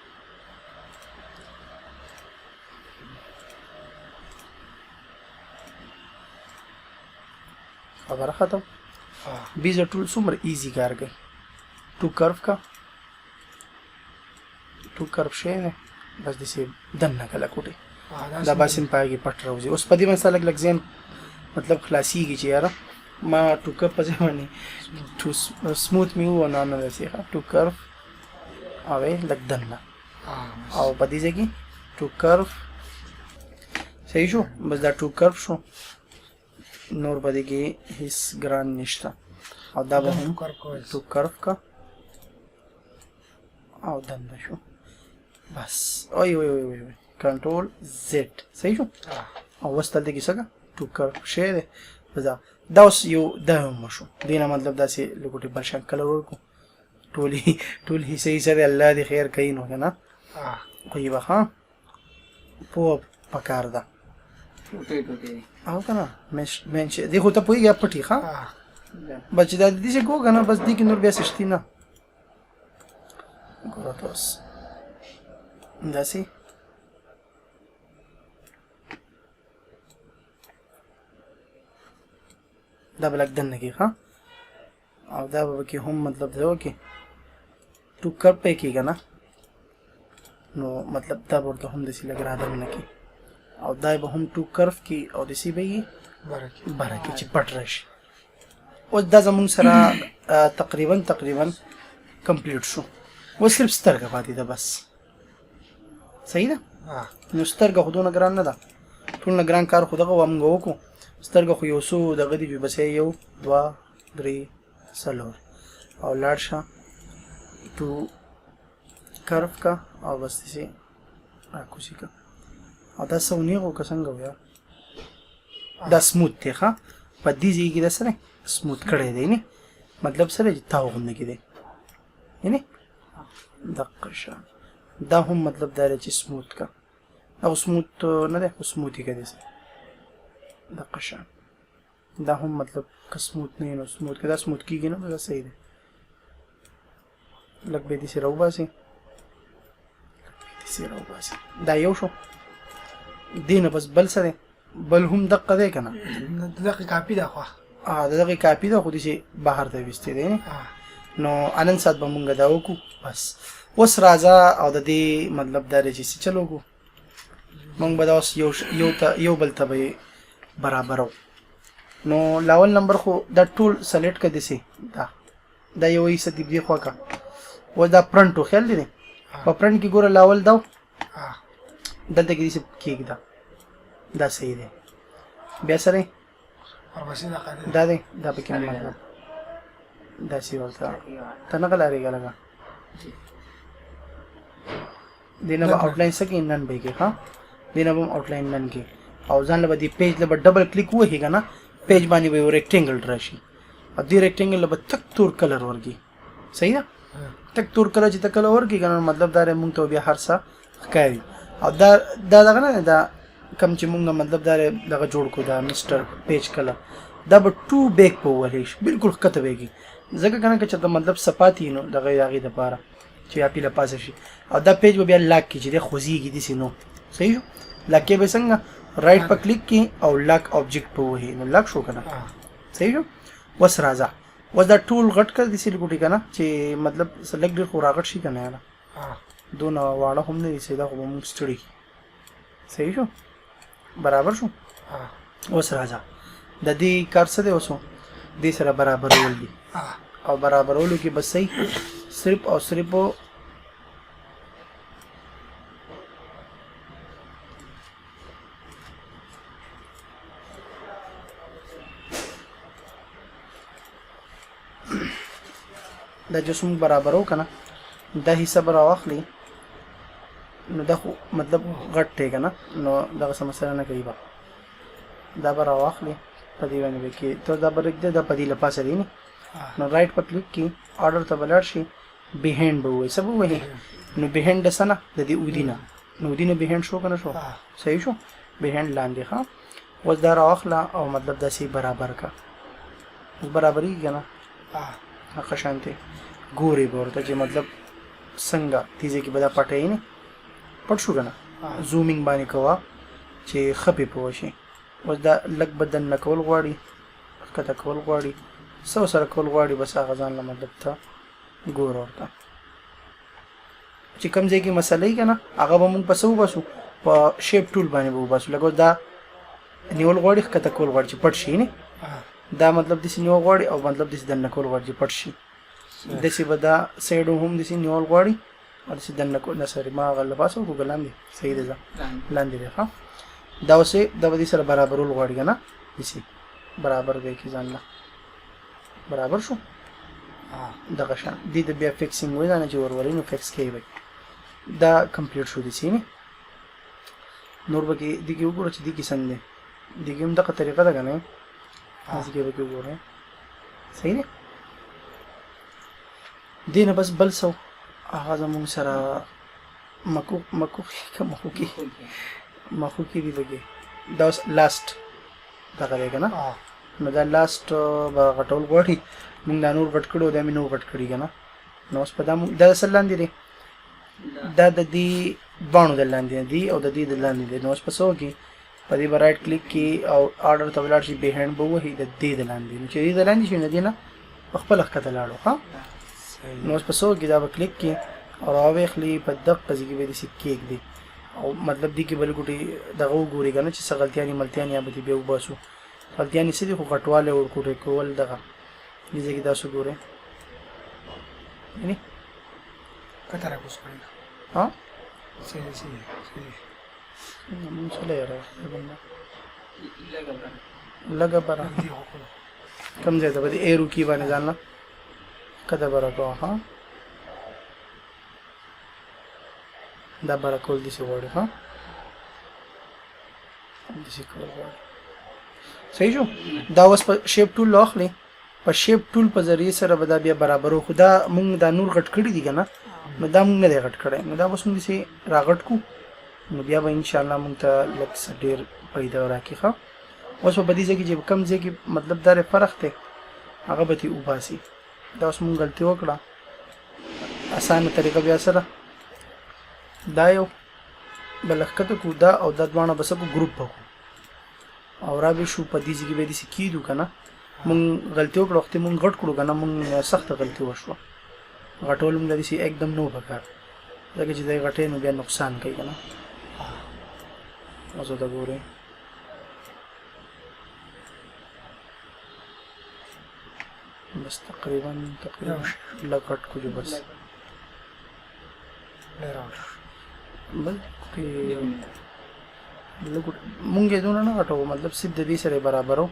Speaker 1: خبره ختم. بیزر ټول څومره ایزي کار کوي، ټو کرف کا، ټو کرف شی دی بس داسې دننه کله کوټې دا بس هم پای کې پټ راوځي. اوس په دې باندې ستا لږ لږ ذهن مطلب خلاصېږي چې یاره ما ټو کرف په ځای باندې ټو سموت مې ووه، نه نه داسې ښه ټو کرف او لږ دننه، او په دې ځای کې ټو کرف صحیح شو، بس دا ټو کرف شو. نور په دې کې هیڅ ګران نشته. او دا به هم ټو کرف کا او دنده شو بس. اوی اوی اوی اوی، کنټرول زیډ، صحیح شو. او اوس دلته کې څه ټو کرف شی دی. بس دا اوس یو دا هم شو. دې نه مطلب داسې لګوټې بل شان کلر ورکو. ټول ټول حصه حصه دی. الله دې خیر کوي نو که نه خو یې به ښه پوه پکار ده.
Speaker 3: ټوټې ټوټې
Speaker 1: او که نه مین چې دې خو ته پوهېږې پټي ښه بس چې دا دې چې کو که نه بس دې کې نور بیا څه شتي نه. ګوره ته اوس داسې دا به لږ دننه کړي ښه. او دا به پکې هم مطلب دی وکړي ټو کرپ پې کېږي نه، نو مطلب دا به ورته هم داسې لږ را دننه کړي. او دا به هم ټو کرف کړي او داسې به یې بره کړي چې پټ راشي. اوس دا زمونږ سره تقریبا تقریبا کمپلیټ شو. اوس صرف سترګه پاتې ده بس. صحیح ده؟ نو سترګه خو دونه ګران نه ده. ټول نه ګران کار خو دغه وه مونږ وکړو. سترګه خو یو څو دغه دي چې بس یو دوه درې څلور او لاړ شه ټو کرف کا او بس داسې راکوسي کا. او دا څه ونیغو که څنګه ویا دا سموت دی ښه. په دې ځای کې دا سره سموت کړی دی نه، مطلب سره چې تاو غوندې کې دی یعنی دقه شان. دا هم مطلب دا دی چې سموت کا. دا خو سموت نه دی خو سموت یې که دی دقه شان. دا هم مطلب که سموت نه نو سموت که دا سموت کېږي نه دا صحیح دی. لږ به یې داسې راوباسي، داسې راوباسي. دا یو شو. دې نه بس بل څه دی؟ بل هم دقه دی که نه؟
Speaker 2: د دغې کاپي ده خو.
Speaker 1: د دغې کاپي ده خو داسې بهر ته ویستې دی. نو انن ساعت به مونږ دا وکړو بس. اوس راځه او د دې مطلب دا دی چې څه چل وکړو. مونږ به دا اوس یو یو ته یو بل ته به یې برابرو. نو لاول نمبر خو دا ټول سلیکټ که داسې دا دا یو حصه دې دې خوا که. اوس دا پرنټ و خیال دی دی په پرنټ کې ګوره لاول دا دلته کې داسې کېږده دا صحیح دی. بیا سره دا دی دا پکې مطلب داسې ورته ته نه غلارېږه لږه. دې نه به آوټلاین څه کې نن به کې ښه. دې نه به هم آوټلاین نن کې او ځان له به دې پیج له به ډبل کلیک ووهې که نه پیج باندې به یو ریکټینګل راشي او دې ریکټینګل له به تک تور کلر ورکړي. صحیح ده؟ تک تور کلر چې ته کله ورکړي که نه مطلب دا دی مونږ ته بیا هر څه ښکاري. او دا دا دغه نه دا کم چې مونږ مطلب دا دغه جوړ کړو دا مستر پیج کلر دا به ټو بیک په ووهلی شي بالکل ښکته به کړي ځکه که نه که چېرته مطلب څه پاتې نو دغه د هغې دپاره چې اپی له پاسه شي. او دا پیج به بیا لاک کړي چې دی خوځېږي داسې نو صحیح شو. لاک کې به څنګه رایټ په کلیک کې او لاک آبجیکټ په وهي نو لاک شو که نه؟ صحیح شو. اوس راځه اوس دا ټول غټ کړه داسې لګوټې که نه چې مطلب څه لږ ډېر خو راغټ شي که نه یاره دونه واړه هم نه دي چې دا خو به موږ ستړي کړي. صحیح شو برابر شو. اوس راځه د دې کار څه دی اوس دې سره برابرول دي. او برابرولو کې بس صحیح صرف او صرف دا چې څومره برابرو که نه دا حصه به راواخلي نو دا خو مطلب غټ دی که نه نو دغه څه مسله نه کوي به دا به راواخلي په دې باندې به کې ته دا به رږدې دا په دې له پاسه دی نه نو رایټ په کلیک کې آرډر ته به لاړ شي بیهینډ به ووایي څه به ووایي نو بیهینډ د څه نه د دې اودي نه نو اودي نه بیهینډ شو که نه شو صحیح شو بیهینډ لاندې ښه اوس دا راواخله او مطلب داسې برابر که اوس برابرېږي که نه هغه شانتې ګورې به ورته چې مطلب څنګه دې ځای کې به دا پټه یې نه پټ شو که نه زومینګ باندې کوه چې ښه پې پوه شي. اوس دا لږ به دننه کول غواړي ښکته کول غواړي څه ورسره کول غواړي بس هغه ځان له مطلب ته ګوره ورته چې کوم ځای کې مسله یې که نه هغه به موږ په څه وباسو په شیپ ټول باندې به وباسو. لکه اوس دا نیول غواړي ښکته کول غواړي چې پټ شي نه دا مطلب داسې نیول غواړي او مطلب داسې دننه کول غواړي چې پټ شي. داسې به دا سایډ هم داسې نیول غواړي او داسې دننه کول نه سوري ما هغه له پاسه وکړو که لاندې صحیح دی ځه لاندې دی ښه. دا اوس دا به دې سره برابرول غواړي که نه داسې برابر دی کې ځان له برابر شو. دغه شان دې ته بیا fixing وایي، دا نه چې ورولې نو fix کوي به. دا complete شو دي نه نور به کې دې کې وګوره چې دې کې څنګه دی. دې کې هم دغه طریقه ده که نه؟ دې کې به کې وګوره، صحیح دی. دې نه بس بل څه هغه زموږ سره مکو مکوخي که مخوکي مخوکي دي پکې. دا اوس last دغه دی که نه؟ نو دا last به غټول غواړي. مونږ دا نور غټ کړو، دا مې نور غټ کړي که نه؟ نو اوس په دا مونږ دا څه لاندې دی، دا د دې دواړو د لاندې دی او د دې د لاندې دی. نو اوس په څه وکړي؟ په دې به right click کړي او order ته ولاړ شي، behind به ووهي د دې د لاندې. نو چې دې د لاندې شي نو دې نه په خپله ښکته لاړو. ښه، نو اوس په څه وکړي؟ دا به کلیک کړي او راویخلي په دقه ځای کې به داسې کېږدي، او مطلب دې کې بل ګوټي دغه وګوري که نه چې څه غلطیانې ملتیانې یا به دې بیا وباسو. غلطیانې څه دي؟ خو غټوالی ورکوټی کول دغه دې ځای کې تاسو ګورئ. یعنی
Speaker 2: کته راکوز کړی.
Speaker 1: ها،
Speaker 2: صحیح صحیح صحیح.
Speaker 1: مونږ څه لري لږه بره کوم ځای ته به دې ایرو کی باندې ځان له کته بره کوه. ها، دا بره کول داسې غواړي. ها، داسې کول غواړي. صحیح شو. دا اوس په shape tool واخلې، په shape tool په ذریعه سره به دا بیا برابرو. خو دا مونږ دا نور غټ کړي دي که نه؟ نو دا مونږ نه دی غټ کړی، نو دا اوس مونږ داسې راغټ کړو، نو بیا به انشاءالله مونږ ته لږ څه ډېر پیدا راکړي. ښه، اوس به په دې ځای کې چې کوم ځای کې مطلب دا فرق دی هغه به ترې وباسي. دا اوس مونږ غلطي وکړه. اسانه طریقه بیا سره دا یو بل ښکته کړو، دا او دا دواړه به څه کړو؟ ګروپ به کړو او را به شو په دې ځای کې به داسې کېدو که نه. مونږ غلطي وکړه، وختي مونږ غټ کړو که نه، مونږ سخته غلطي وشوه. غټول مونږ داسې एकदम نه و پکار، ځکه چې دی غټې نو بیا نقصان کوي که نه. اوس ورته ګورئ. بس تقریبا تقریبا لږ غټ کړو بس. بل لږ مونږ یې دونه نه غټوو، مطلب صرف د دې سره یې برابرو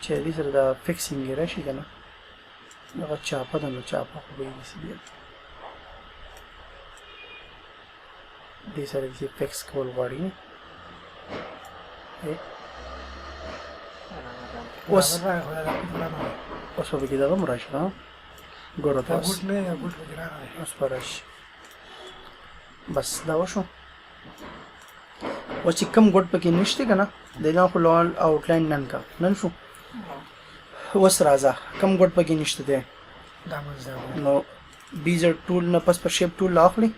Speaker 1: چې دې سره دا fixing یې راشي که نه. دغه چاپه ده، نو چاپه خو به یې داسې بیا دې سره داسې fix کول غواړي. اوس اوس به پکې دغه هم راشي. ها، ګوره ته اوس اوس به راشي. بس دا وشو. اوس چې کوم ګوټ پکې نشته که نه، د نه خو لول outline none کا none شو. اوس راځه کوم ګوټ پکې نشته دی، نو bezier tool نه پس په shape tool اخلي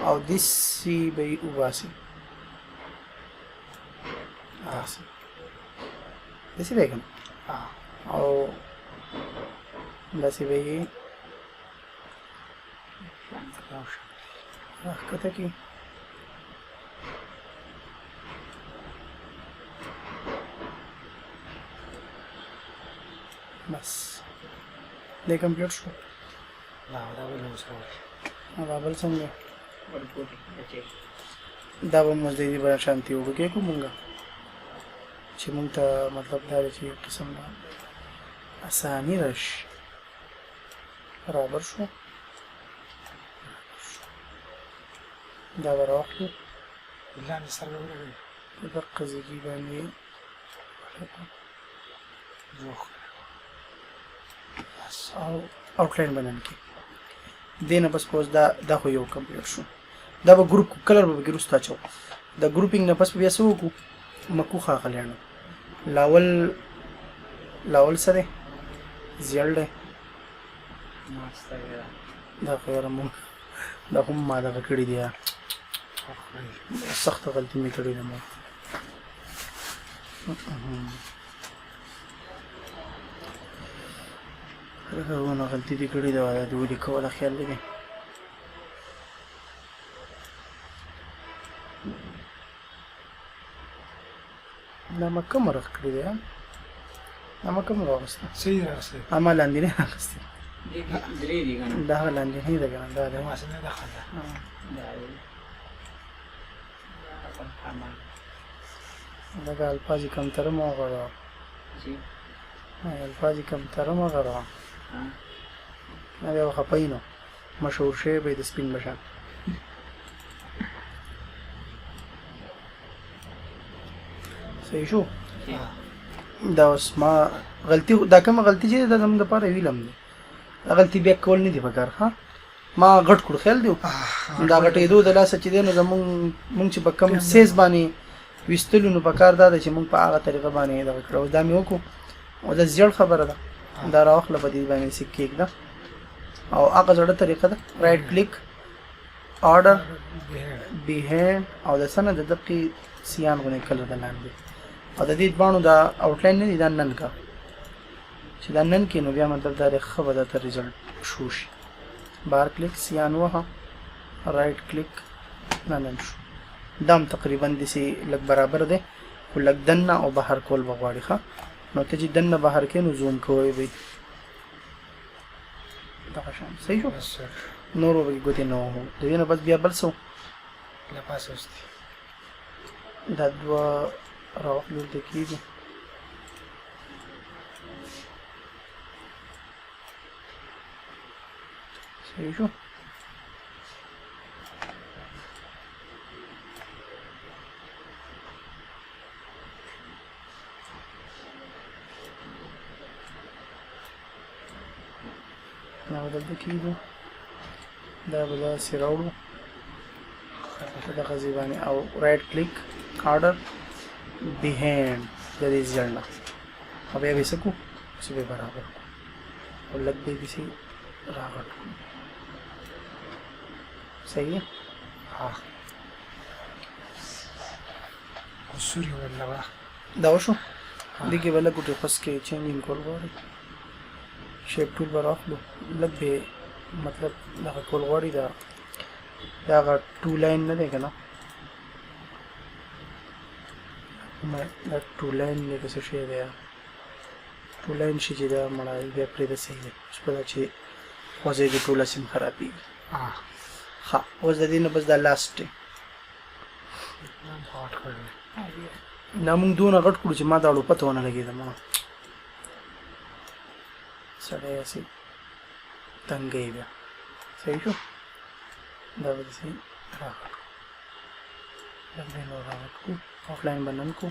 Speaker 1: او داسې به یې وباسي. داسې داسې به یې که نه، او داسې به یې راښکته کړي. بس دی complete شو.
Speaker 2: دا بل اوس راوړي.
Speaker 1: دا بل څنګه؟ دا به موږ د دې بل شانتي وړوکی کړو مونږ، چې مونږ ته مطلب دا دی چې یو قسم به اساني راشي. برابر شو. دا به راواخلو
Speaker 2: لاندې سر به ولګوي
Speaker 1: په دقه ځای باندې. او outline به none کړي. دې نه پس اوس دا دا خو یو complete شو. دا به ګروپ color به پکې وروسته اچوو. د grouping نه پس به بیا څه وکړو؟ مکوخه غلیانو لاول لاول څه دی؟ زیړ دی. دا خو یاره مونږ دا هم ما دغه کړي دي، سخته غلطي مې کړې ده. ما ونه غلطي دې کړې ده، دا دې ولیکوله خیال دې دی. دا ما کوم رخ کړی دی؟ دا ما کوم راغسته؟
Speaker 2: صحیح راغسته.
Speaker 1: ما لاندې نه راغسته،
Speaker 3: درې دي که نه؟
Speaker 1: دا هغه لاندې نه ده که نه؟ دا ده.
Speaker 2: ما څه نه ده خطا.
Speaker 1: دا د الفاظ کم تر ما غواړه. الفاظ کم تر ما غره نه بیا خپای نو مشهور شی به د سپین بشان. صحیح شو. دا اوس ما غلطي، دا کومه غلطي چې دا زموږ دپاره ویلم دی، دا غلطي بیا کول نه دي پکار. ښه ما غټ کړو، خیال دی دا غټېدو د لاسه چې دی نو زموږ مونږ چې په کم سیز باندې ویستلو نو پکار دا ده چې مونږ په هغه طریقه باندې دغه کړو. دا مې وکړو او دا زیړ خبره ده، دا راوخله په دې باندې سې کېږده او هغه زړه طریقه ده. رایټ کلیک آرډر بیهینډ او د سنه د دقي سیان غونې کلر د لاندې او د دې دواړو دا آوټلاین نه دی، دا نن کا چې دا نن کې نو بیا مطلب دا دی ښه به درته ریزلټ شو شي. بار کلیک سیان وهه، رایټ کلیک دا نن شو. دا هم تقریبا داسې لږ برابر دی خو لږ دننه او بهر کول به غواړي. ښه نو ته چې دننه بهر کې نو زوم کوی به دغه شان. صحیح شو. نورو به ګوتې نه وهو. د دې نه بس بیا بل څه
Speaker 2: له پاسه اوس دي
Speaker 1: دا دوه راوخلو دلته کېږي. صحیح شو. دا به دلته کېږدو، دا به داسې راوړو په دغه ځای باندې او رایټ کلیک آرډر بیهینډ د دې زیړ نه او بیا به یې څه کړو، څه به یې برابر کړو او لږ به یې داسې راغټ کړو. صحیح ده؟
Speaker 2: ها سوري ولا
Speaker 1: دا وشو. دې کې به لږ ګوټې خوس کې چینجینګ کول غواړي، شیپ ټول به راخلو لږ به مطلب دغه کول غواړي. دا دا هغه ټو لاین نه دی که نه، دا ټو لاین دی که څه شی دی، ټو لاین شي چې دا مړه بیا پرېږده. صحیح دی. اوس به دا چې خوځېږي ټوله سیم خرابېږي. ښه اوس د دې نه بس دا لاست دی. دا موږ دونه غټ کړو چې ما دا اړو پته ونه لګېده. ما سړی هسې تنګوي بیا. صحیح شو. دا به داسې راغټ کړو، لږ به یې نور راغټ کړو، آفلاین به نن کړو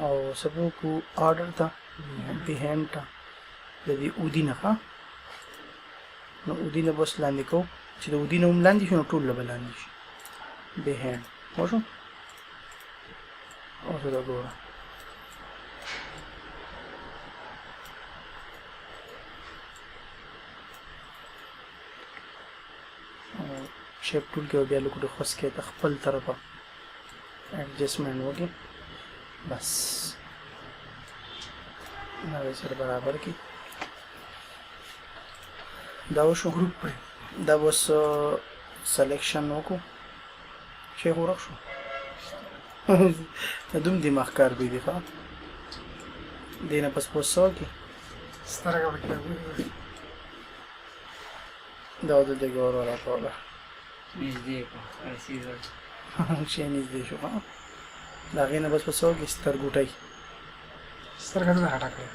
Speaker 1: او څه به وکړو آرډر ته بیهینډ ته د دې اودي نه. ښه نو اودي نه به اوس لاندې کوو چې د اودي نه هم لاندې شي نو ټول له به لاندې شي. بیهینډ وشو. اوس دا ګوره شیپ ټول کې بیا لږ ډېر خوس کې د خپل طرفه اډجسټمنټ وکړي. بس دا به سره برابر کړي. دا وشو
Speaker 2: ګروپ پرې.
Speaker 1: دا به اوس سلیکشن وکړو. شیخ ورک شو. دا دوم دماغ کار به دی. ښه دې نه پس په اوس څه وکړي؟
Speaker 2: سترګه پکې راوړي.
Speaker 1: دا دلته کې ور ولاړه
Speaker 3: نږدې کړه رسیدل
Speaker 1: شی نږدې شو. ښه د هغې نه بس په څه وکړي؟ سترګوټی.
Speaker 2: سترګه نه غټه کړې،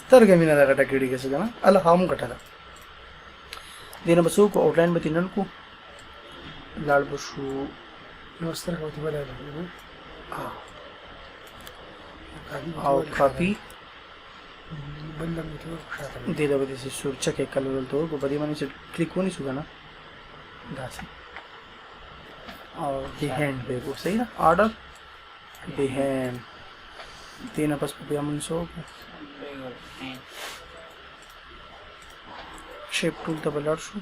Speaker 1: سترګه مې نه ده غټه کړې که څه که نه، هله هم غټه ده. دې نه به څه وکړو؟ آوټلاین به ترې نن کړو، لاړ به شو.
Speaker 2: یو سترګه به ترې بله
Speaker 1: او کاپي
Speaker 2: بل لم ترې ورکړو شاته.
Speaker 1: دې له به داسې سور چکی کلر دلته ورکړو، په دې باندې چې کلیک ونیسو که نه داسې او بیهینډ به یې کړو. صحیح ده. آرډر بیهینډ دې نه پس به بیا موږ څه وکړو؟ شیپ ټول ته به لاړ شو.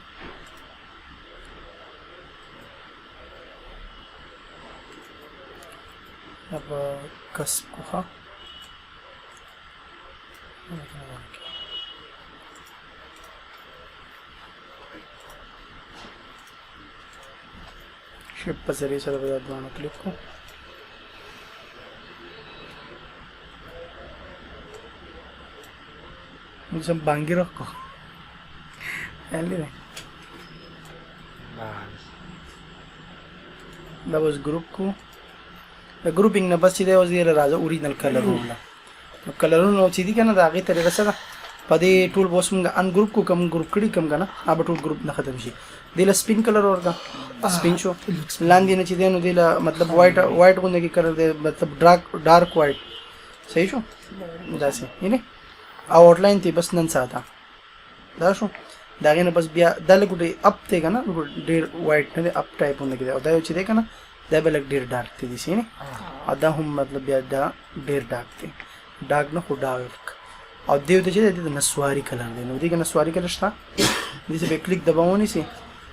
Speaker 1: دا به کسب کو. ښه شیپ په ذریعه سره به دا دواړه کلیک کړو. موږ سم بانګي رخ کو خیال دی. دا اوس ګروپ کو. د ګروپینګ نه بس چې دی اوس یې راځه اوریجنل کلر وله. نو کلرونه چې دي کنه د هغې طریقه سره په دې ټول به اوس مونږ ان ګروپ کو کوم ګروپ کړي کوم کنه هغه به ټول ګروپ نه ختم شي. دې له سپین کلر ورکړه، سپین شو. لاندې نه چې دی نو دې له مطلب وایټ وایټ غوندې کې کلر دی، مطلب ډارک وایټ. صحیح شو داسې یعنی او آوټ لاین ته بس نن ساته دا شو. د هغې نه بس بیا دا لږ ډېر اپ دی که نه، ډېر وایټ نه دی، اپ ټایپ غوندې کې دی. او دا یو چې دی که نه دا به لږ ډېر ډارک دی داسې یعنی. او دا هم مطلب بیا دا ډېر ډارک دی، ډارک نه خو ډارک. او دیو ته چې دی د نسواري کلر دی، نو دې کې نسواري کلر شته. دې څه به کلیک دبا ونیسي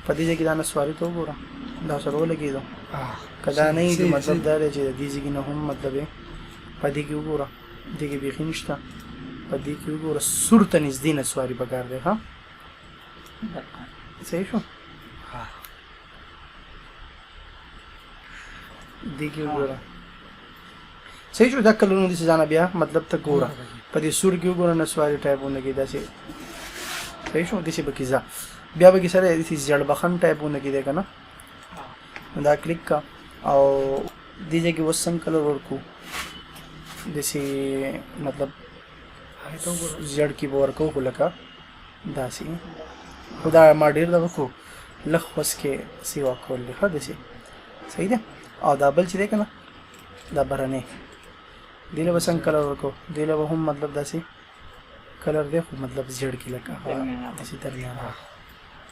Speaker 1: په دې ځای کې دا نسواري ته وګوره، دا سره ولګېدو. که دا نه وي مطلب دا دی چې د دې ځای نه هم مطلب په دې کې وګوره، دې کې بیخي نشته. په دې کې وګوره سور ته نږدې نسواري پکار دی. ښه صحیح شو. دې کې وګوره صحیح شو. دا کلرونه داسې ځانه بیا مطلب ته ګوره په دې سور کې وګوره نسواري ټایپ ونه کې داسې. صحیح شو. داسې به کې ځه بیا به کې سره داسې زیړ بخن ټایپ ونه کې دی که نه، دا کلیک کا. او دې ځای کې اوس څنګه کلر ورکو داسې مطلب زیړ کې به ورکو خو لکه داسې. خو دا ما ډېر دغه کو لږ خوس کې سیوا کول دی. ښه داسې صحیح ده. او دا بل چې دی که نه دا برنې دې له به څنګه کلر ورکو، دې له به هم مطلب داسې کلر دی خو مطلب زیړ کې لکه داسې درمیانه.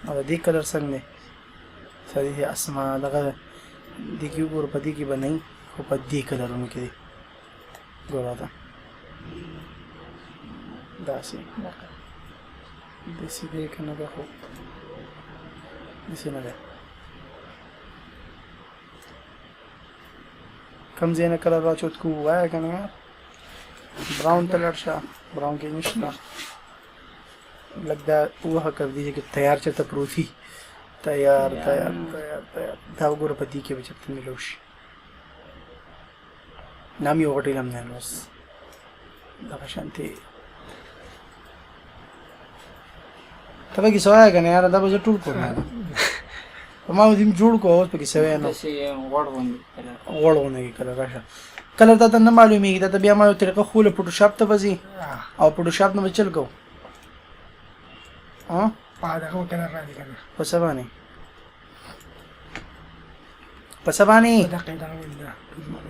Speaker 1: او د دې کلر څنګه دی؟ سړی اسما دغه دې کې وګوره، په دې کې به نه وي خو په دې کلرونو کې دی. ګوره دا داسې داسې دی که نه دی، خو داسې نه دی. کوم ځای نه کلر راچوت کو ووایه که نه یار. براون ته لاړ شه، براون کې نشته. لږ دا ووهه که دې کې تیار چېرته پروت وي. تیار تیار تیار تیار دا وګوره په دې کې به چېرته میلاو شي. نام یو غټ علم دی بس دغه شانتې. ته پکې څه وایه که نه یاره، دا به زه ټول کوم یاره. په ما دې جوړ کو اوس پکې څه وایه نو.
Speaker 3: داسې غوړ غوندې کلر،
Speaker 1: غوړ غوندې کې کلر راشه. کلر تا ته نه معلومیږي، دا ته بیا ما یو طریقه ښووله. فوټوشاپ ته به ځې او فوټوشاپ نه به چل کوو.
Speaker 2: په دغه کلر راځي که نه؟
Speaker 1: په څه باندې؟ په څه باندې؟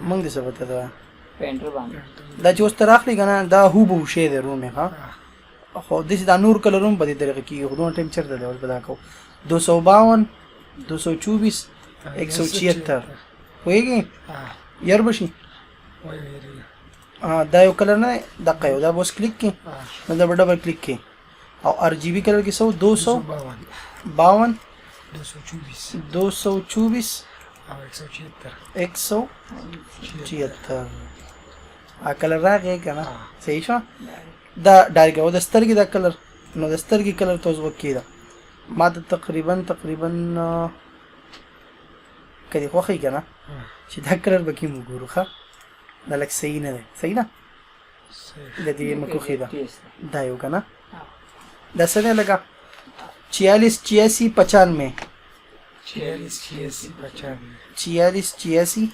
Speaker 1: موږ دې څه پته ده
Speaker 3: پینټر باندې.
Speaker 1: دا چې اوس ته راخلې که نه دا هو به شی دی رومې. ښه خو داسې دا نور کلرونه په دې طریقه کېږي، خو دومره ټایم چېرته دی. اوس به دا کوو 252 224 176. پوهېږې یر به شي. دا یو کلر نه دی دقه یو، دا به اوس کلیک کړې نو دا به ډبل کلیک کړې. او ار جی بي کلر کې څه و؟ 252 224
Speaker 2: او 176
Speaker 1: 176. ا کلر راغی که نه؟ صحیح شو. دا ډایرک او د سترګې دا کلر، نو د سترګې کلر ته اوس وکېده. ما ته تقریبا تقریبا که دې خوښ وي که نه چې دا کلر به کې موږ ګورو. ښه دا لږ صحیح نه دی، صحیح ده د دې مکوخې ده دا یو که نه. دا څه دی لکه 46 86 95
Speaker 2: 46 86 95
Speaker 1: 46 86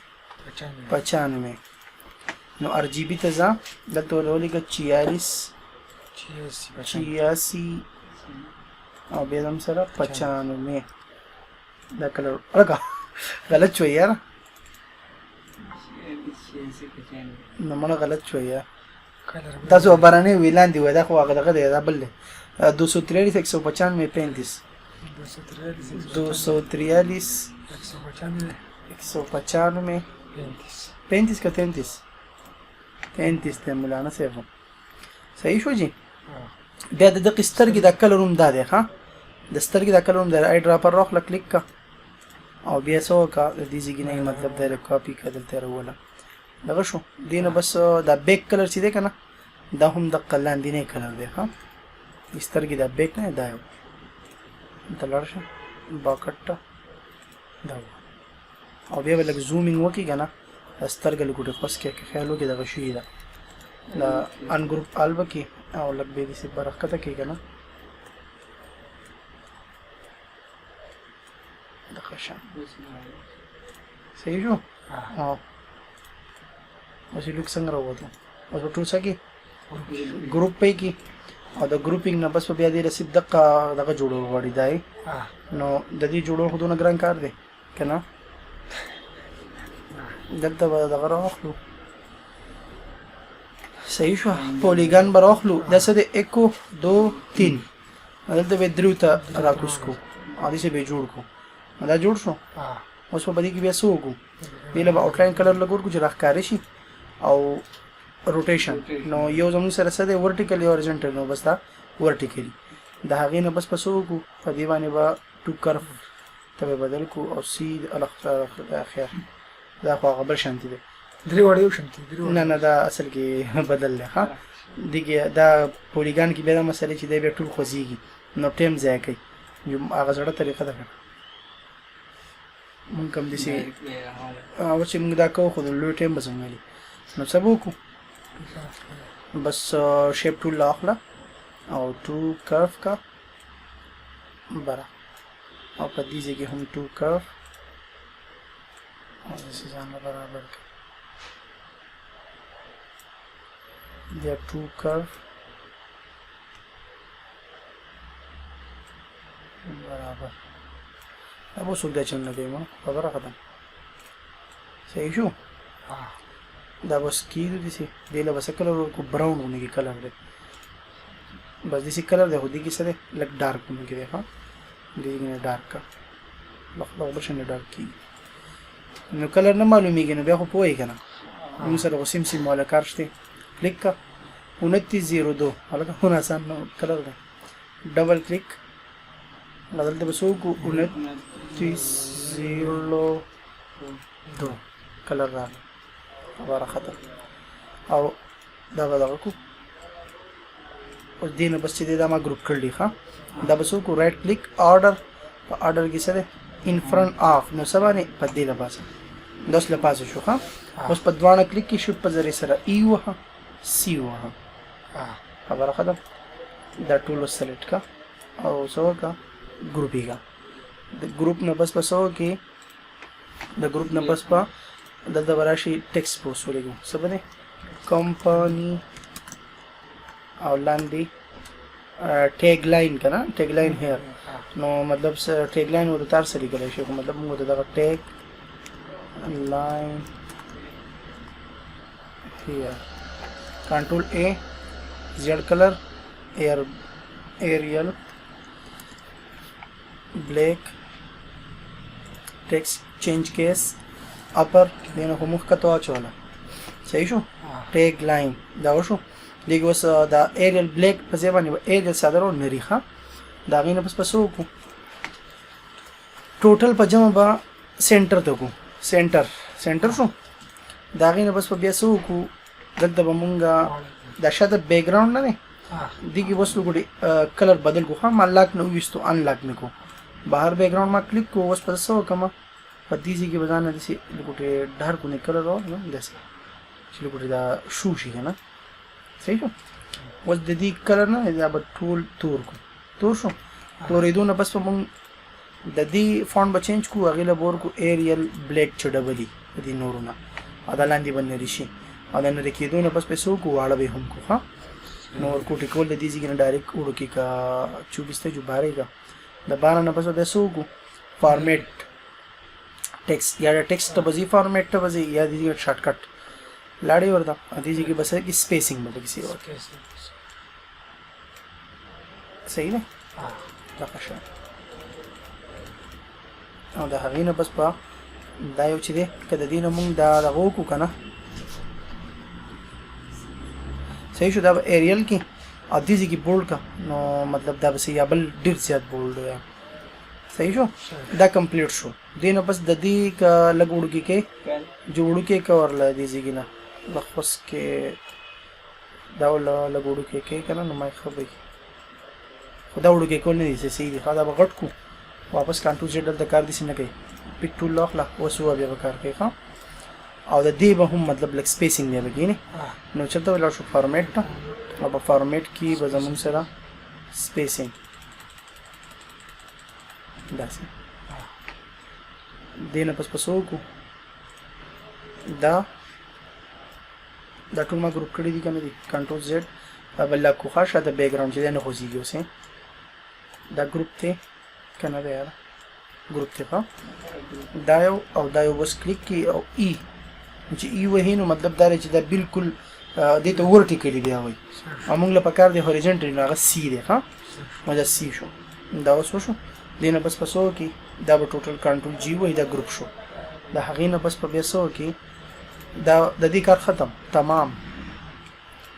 Speaker 1: 95. نو ار جی بي ته ځه، دلته ولولېږه 46 86 او بیا زم سره 95. دا کلر لکه غلط شوی یاره، نو مړه غلط شوی یار. تاسو برنې وی لاندې وای، دا خو هغه دغه دی، دا بل دی. 243 195 35 243 195 35 که 33 33 دی مولانا صاحب. صحیح شو جی. بیا د دقې سترګې دا کلر هم دا دی. ښه د سترګې دا کلر هم دا آی ډراپر راخله کلیک که او بیا څه وکړه د دې ځای نه مطلب دی کاپي که دلته یې راوله دغه شو. دې نه بس دا بیک کلر چې دی که نه دا هم دقه لاندینی کلر دی. ښه سترګې دا بیک نه دا یو دلته لاړ شه باکټ ته دا او بیا به لږ زومینګ وکړي که نه دا سترګه لږ ګوټې خوس کې که خیال وکړي دغه شوي ده. دا ان ګروپ آل به کړي او لږ بیا داسې بره ښکته کړي که نه دغه شان. صحیح شو. اوس یې لوک څنګه راووتو؟ اوس به ټول څه کې ګروپ پې کی او د ګروپینګ نه بس بیا دې رسید دغه دغه جوړول غواړي دای. نو د دې جوړول خو دونه ګران کار دی که نه؟ دلته به دغه راواخلو، صحیح شو، پولیګان به راواخلو. دا څه دی؟ 1، 2، 3. دلته به دریو ته راکوز کو او داسې به یې جوړ کړو. دا جوړ شو. اوس په دې کې بیا څه وکړو؟ دې له به آوټلاین کلر لږ ورکړو چې راښکاره شي، او روټیشن. نو یو زموږ سره څه دی؟ ورټیکل یا هوریزونټل. نو بس دا ورټیکلي. د هغې نه بس په څه وکړو؟ په دې باندې به ټو کرف ته به بدل کړو او سید الخ. خیر، دا خو هغه بل شانتي دی.
Speaker 2: درې واړه یو شانتي درې.
Speaker 1: نه نه، دا اصل کې بدل دی. ښه، دې کې دا پولیګان کې بیا دا مسئله چې دی بیا ټول خوځېږي، نو ټایم ضایع کوي. یو هغه زړه طریقه ده که مونږ کوم داسې اوس چې مونږ دا کوو، خو د لوی ټایم به زموږ لري. نو څه به وکړو؟ بس شیپ ټول راواخله او ټو کرف کا بره، او په دې ځای کې هم ټو کرف او داسې ځان له برابر کړه. بیا ټو کرف برابر. دا به څوک دا چل نه کوي. ما خبره ختم. صحیح شو. دا بس کیږي داسې. دې له به څه کلر ورکړو؟ براون غوندې کې کلر دی، بس داسې کلر دی، خو دې کې څه دی؟ لږ ډارک غوندې کې دی. ښه، دې کې نه ډارک که لږ بل شان ډارک کېږي، نو کلر نه معلومیږي. نو بیا خو پوه یې که نه؟ موږ سره خو سیم سیم والا کار شته. کلیک که، 2902. هلکه خونه اسان نو کلر دی. ډبل کلیک، دلته به څه وکړو؟ 2902 کلر راغی. خبره ختم. او دا به دغه کو. اوس دې نه بس چې دی دا ما ګروپ کړلی. ښه، دا به څه وکړو؟ رایټ کلیک، آرډر. په آرډر کې څه دی؟ ان فرنټ آف. نو څه باندې؟ په دې له پاسه، دا اوس له پاسه شو. ښه، اوس په دواړه کلیک کې شفټ په ذریعه سره ای وهه، سی وهه. خبره ختم. دا ټول سلیکټ کا او څه وکړه؟ ګروپ یې کا. د ګروپ نه بس په څه وکړي؟ د ګروپ نه بس په دلته به راشي ټیکسټ پوسټ ولیکو. څه به دی؟ کمپني او لاندې ټیګ لاین که نه، ټیګ لاین هیر. نو مطلب څه؟ ټیګ لاین ورته تار سره لیکلی شي، خو مطلب موږ ته دغه ټیګ لاین هیر. کنټرول ای، زیړ کلر، ایر ایریل بلیک، ټیکسټ چینج کیس اپر. دې نه خو موږ ښکته واچوله. صحیح شو. ټیګ لاین دا وشو. دې کې اوس دا ایریل بلیک په ځای باندې به ایریل ساده راوړو، نري. ښه، د هغې نه پس به څه وکړو؟ ټوټل په جمع به سینټر ته کو. سینټر سینټر شو. د هغې نه پس به بیا څه وکړو؟ دلته به مونږ دا شاته بیکګراوند نه دی، دې کې اوس وګورئ کلر بدل کو. ښه، ما لاک نه وویستو، ان لاک مې کو. بهر بیکګراوند ما کلیک کو. اوس په څه وکړم؟ په دې ځای کې به ځان نه داسې لږ ډارک غوندې کلر راوړم، داسې چې لږ دا شو شي که نه. صحیح شو. اوس د دې کلر نه دا به ټول تور کو. تور شو. تورېدو نه بس به مونږ د دې فونټ به چینج کو، هغې له به ورکړو ایریل بلیک چې ډبلي د دې نورو نه، او دا لاندې به نري شي. او د نري کېدو نه بس به څه وکړو؟ واړه به یې هم کړو. ښه، نو ورکوټي کول د دې ځای نه ډایرکټ وړوکي که 24 ته جو بارې که. د باره نه بس به بیا څه وکړو؟ فارمیټ ټیکسټ، یا د ټیکسټ ته به ځي، فارمیټ ته به ځي، یا د دې شارټ کټ لاړې ورته. دې ځای کې به څه کې سپیسینګ به پکې ورکړي. صحیح ده. دغه شی. او د هغې نه بس په دا یو چې دی که د دې نه مونږ دا دغه وکړو که نه. صحیح شو. دا به ایریل کې او دې ځای کې بولډ که، نو مطلب دا به یا بل ډېر زیات بولډ دی. صحیح شو. دا کمپلیټ شو. دې نه بس د دې که لږ وړوکی کې جوړوکی که ورله دې ځای کې نه لږ خوس کې دا ورله لږ وړوکی کې که نه، نو ما یې ښه به وي. خو دا وړوکی کول نه دي صحیح دي. ښه، دا به غټ کړو. واپس کنټرول زیډ. دلته کار داسې نه کوي. پیک ټول واخله، اوس ووایه بیا به کار کوي. ښه، او د دې به هم مطلب لږ سپیسینګ دی پکې نه. نو چېرته به لاړ شو؟ فارمیټ ته. او په فارمیټ کې به زموږ سره سپیسینګ داسې. دې نه پس په څه وکړو؟ دا دا ټول ما ګروپ کړی دي کنه دي، کنټرول زیډ دا بل لا کوخه شاته بیک ګراوند چې دی نه خوځېږي اوس. دا ګروپ دی کنه دی یاره، ګروپ دی. ښه، دا یو او دا یو بس کلیک کی او ای چې ای وهي نو مطلب دا دی چې دا بالکل دې ته ورټیکلی بیا وایي، او موږ له پکار دی هوریزنټلی، نو هغه سی دی. ښه، نو دا سی شو، دا اوس وشو. دې نه بس په څه وکړي؟ دا به ټوټل کنټرول جی وایي، دا ګروپ شو. د هغې نه بس په بیا څه وکړي؟ دا د دې کار ختم تمام.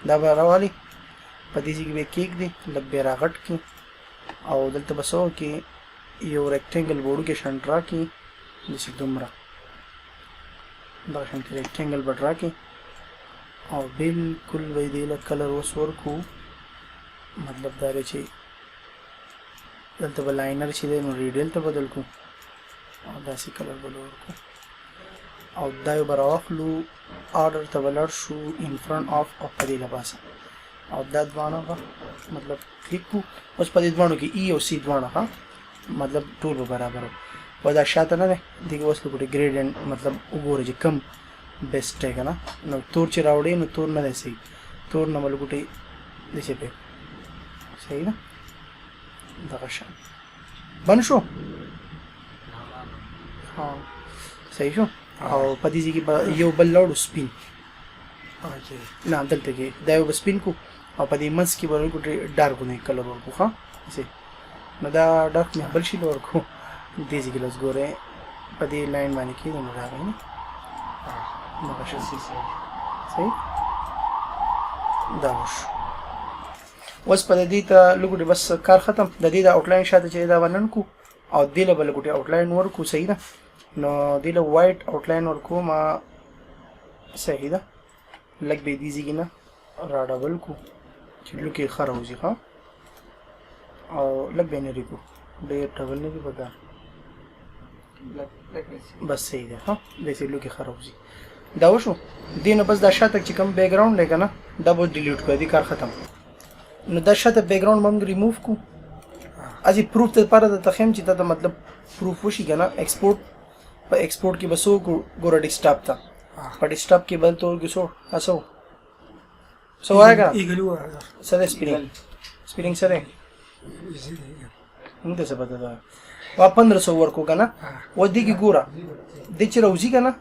Speaker 1: دا به راوالي په دې ځای کې به یې کېږدي، لږ به یې راغټ کړي، او دلته به څه وکړي؟ یو ریکټینګل به وړوکی شان ډرا کړي، داسې دومره دغه شانتې ریکټینګل به ډرا کړي، او بالکل به یې دې له کلر اوس ورکړو. مطلب دا دی چې دلته به لاینر چې دی نو ریډیل ته بدل کړو، او داسې کلر به ورکړو، او دا یو به راواخلو، آرډر ته به لاړ شو، ان فرنټ آف او په دې له پاسه، او دا دواړه به مطلب کلیک کړو. اوس په دې دواړو کې ای او سی دواړه، ښه، مطلب ټول به برابر وو. او دا شاته نه دی، دې کې اوس لږ ګریډینټ مطلب وګوره چې کم بیسټ دی که نه. نو تور چې راوړې نو تور نه دی صحیح، تور نه به لږ داسې پې صحیح ده، دغه شان بند شو. ها، صحیح شو. او په دې ځای کې به یو بل لاړو سپین. نه، دلته کې دا یو به سپین کو، او په دې منځ کې به لږ ډارک غوندې کلر ورکړو. ښه، داسې. نو دا ډارک مې بل شي له ورکړو دې ځای کې. لږ ګورئ په دې لاین باندې کېږي، نو راغی نه دغه شان صحیح. دا وشو. اوس په دې ته لږ بس کار ختم. د دې د آوټلاین شاته چې دا ونن کو، او دې له به لږ آوټلاین ورکو. صحیح ده، نو دې له وایټ آوټلاین ورکو ما. صحیح ده، لږ به دې ځای نه را ډبل کو چې لوکې ښه راوځي. ښه، او لږ به یې نري کو، ډېر ډبل نه دي پکار، بس صحیح ده. ښه، داسې لوکې ښه راوځي. دا وشو. دې نه بس دا شاته چې کوم بیکګراوند دی که نه، دا به ډیلیټ کړو، دې کار ختم. نو دا شاته بیکګراوند به موږ ریموو کړو، هسې پروف دپاره درته ښیم چې دا ته مطلب پروف وشي که نه. ایکسپورټ، په ایکسپورټ کې به څه وکړو؟ ګوره ډیسکټاپ ته، په ډیسکټاپ کې به دلته ورکړو. څو څه څه وایه که نه؟
Speaker 2: ایګل وایه.
Speaker 1: څه دی سپیلینګ؟ سپیلینګ څه دی؟ موږ ته څه پته ده؟ وا 1500 ورکو که نه؟ و دې کې ګوره، دې چې راوځي که نه،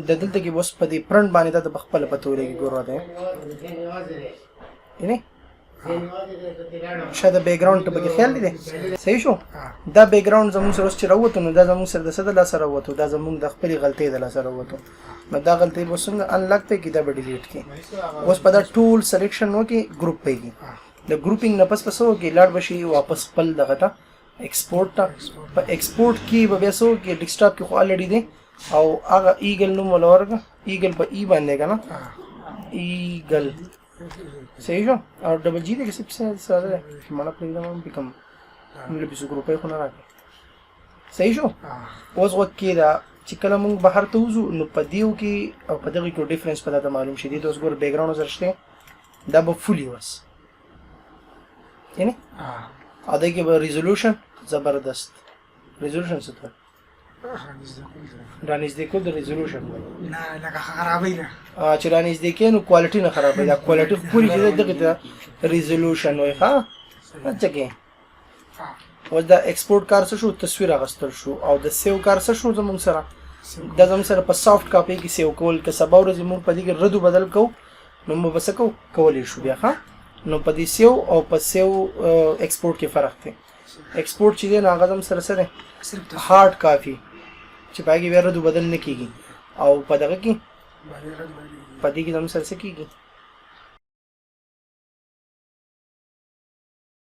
Speaker 1: د دلته کې اوس په دې پرنټ باندې دا ته په خپله پته ولګي. ګوره دی یعنی شاید بیک ګراوند ته پکې خیال دی. صحیح شو. دا بیک ګراوند زموږ سره اوس چې راووتو، نو دا زموږ سره د څه د لاسه راووتو؟ دا زموږ د خپلې غلطۍ د لاسه راووتو. نو دا غلطۍ به څنګه انلاک پې کې؟ دا به ډیلیټ کړي. اوس په دا ټول سلیکشن وکړي، ګروپ پې کې. د ګروپینګ نه پس پس وکړي، لاړ به شي واپس خپل دغه ته، ایکسپورټ ته. په ایکسپورټ کې به بیا څه وکړي؟ ډیسکټاپ کې خو الریډي دی، او هغه ایګل نوم ولا ورکړه، ایګل په ای باندې که نه؟ ایګل، صحیح شو. او ډبل جی دی که څه ساده دی چې مړه پرېږدم هم پې کوم، موږ له پیسو روپۍ خو نه راکړي. صحیح شو. اوس غوږ کېده چې کله موږ بهر ته وځو، نو په دیو کې او په دغه کې ډیفرنس په تاته معلوم شي. دې ته اوس ګوره، بیک ګراوند سره شته، دا به فولي وس یعنی، او دې کې به ریزولوشن زبردست. ریزولوشن څه ته رانږدې کول د ریزولوشن وایي؟
Speaker 2: نه، لکه خرابوي نه.
Speaker 1: چې رانږدې کې نو کوالټي نه خرابوي، دا کوالټي پوری چې دغه ته ریزولوشن وایي. ښه، اچھا کې اوس دا ایکسپورټ کار څه شو؟ تصویر اغستل شو. او د سیو کار څه شو زموږ سره؟ دا زموږ سره په سافټ کاپي کې سیو کول، که سبا ورځ موږ په دې کې ردو بدل کوو نو موږ به څه کوو؟ کولی شو بیا. ښه، نو په دې سیو او په سیو ایکسپورټ کې فرق دی. ایکسپورټ چې دی نو هغه زموږ سره څه دی؟ هارډ کاپي چې په هغې کې بیا ردو بدل نه کېږي، او په دغه کې، په دې کې زموږ سره څه کېږي؟